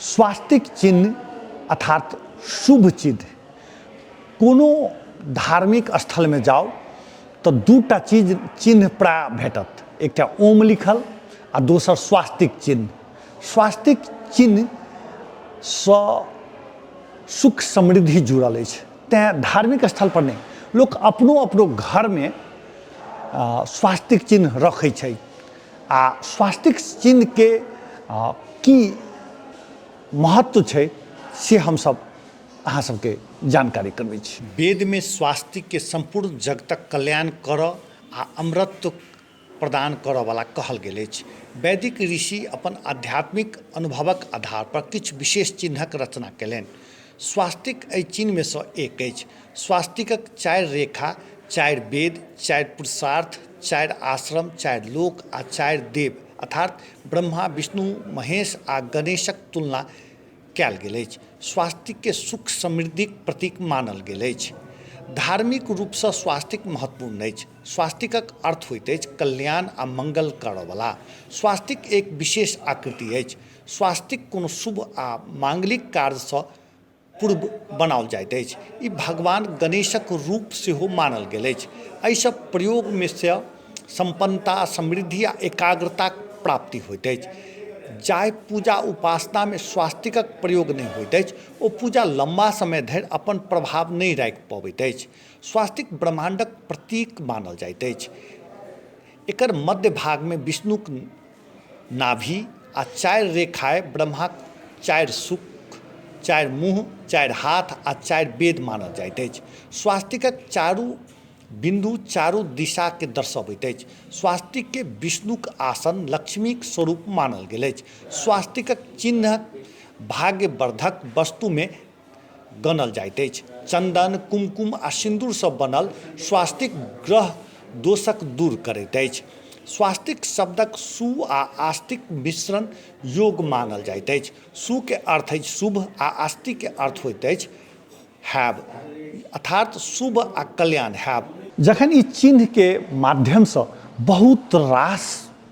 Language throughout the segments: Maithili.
स्वास्तिक चिन्ह अर्थात शुभ चिन्ह। कोनो धार्मिक स्थलमे जाउ तऽ दूटा चीज चिन्ह प्राय भेटत, एकटा ओम लिखल आ दोसर स्वास्तिक चिन्ह। स्वास्तिक चिन्हसँ सुख समृद्धि जुड़ल अछि, तैँ धार्मिक स्थलपर नहि, लोक अपनो अपनो घरमे स्वास्तिक चिन्ह रखै छै। आ स्वास्तिक चिन्हके की महत्व छै से हमसब अहाँ सबके जानकारी करबै छी। वेदमे स्वास्तिकके सम्पूर्ण जगतक कल्याण करऽ आ अमरत्व प्रदान करऽवला कहल गेल अछि। वैदिक ऋषि अपन आध्यात्मिक अनुभवक आधारपर किछु विशेष चिन्हक रचना कयलनि। स्वास्तिक एहि चिन्हमेसँ एक अछि। स्वास्तिकक चारि रेखा चारि वेद, चारि पुरुषार्थ, चारि आश्रम, चारि लोक आ चारि देव अर्थात ब्रह्मा, विष्णु, महेश आ गणेशक तुलना कयल गेल अछि। स्वास्तिककेँ सुख समृद्धिक प्रतीक मानल गेल अछि। धार्मिक रूपसँ स्वास्तिक महत्वपूर्ण अछि। स्वास्तिकक अर्थ होइत अछि कल्याण आ मंगल करऽवला। स्वास्तिक एक विशेष आकृति अछि। स्वास्तिक कोनो शुभ आ मांगलिक कार्यसँ पूर्व बनाओल जाइत अछि। ई भगवान गणेशक रूप सेहो मानल गेल अछि। एहि सब प्रयोगमे सँ सम्पन्नता, समृद्धि आ एकाग्रताक प्राप्ति होइत अछि। जाहि पूजा उपासनामे स्वास्तिकक प्रयोग नहि होइत अछि ओ पूजा लम्बा समय धरि अपन प्रभाव नहि राखि पबैत अछि। स्वास्तिक ब्रह्माण्डक प्रतीक मानल जाइत अछि। एकर मध्य भागमे विष्णुक नाभि आ चारि रेखाए ब्रह्माक चारि सुख, चारि मुँह, चारि हाथ आ चारि वेद मानल जाइत अछि। स्वास्तिकक चारू बिन्दु चारू दिशाके दर्शबैत अछि। स्वास्तिकके विष्णुक आसन, लक्ष्मीक स्वरूप मानल गेल अछि। स्वास्तिकक चिन्हक भाग्यवर्धक वस्तुमे गनल जाइत अछि। चन्दन, कुमकुम आ सिन्दूरसँ बनल स्वास्तिक ग्रह दोषक दूर करैत अछि। स्वास्तिक शब्दक सु आ आस्तिक मिश्रण योग मानल जाइत अछि। सुके अर्थ अछि शुभ आ आस्तिकके अर्थ होइत अछि हैब, अर्थात शुभ आ कल्याण हैब। जखन ई चिन्हके माध्यमसँ बहुत रास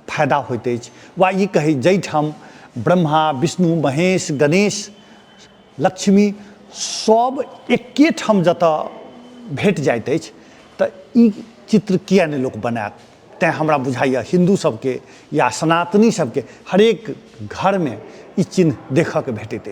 फायदा होइत अछि वा ई कही जाहिठाम ब्रह्मा, विष्णु, महेश, गणेश, लक्ष्मी सब एकेठाम जतऽ भेट जाइत अछि तऽ ई चित्र किए नहि लोक बनायत। तैँ हमरा बुझाइए हिन्दू सबके या सनातनी सबके हरेक घरमे ई चिन्ह देखऽके भेटैत अछि।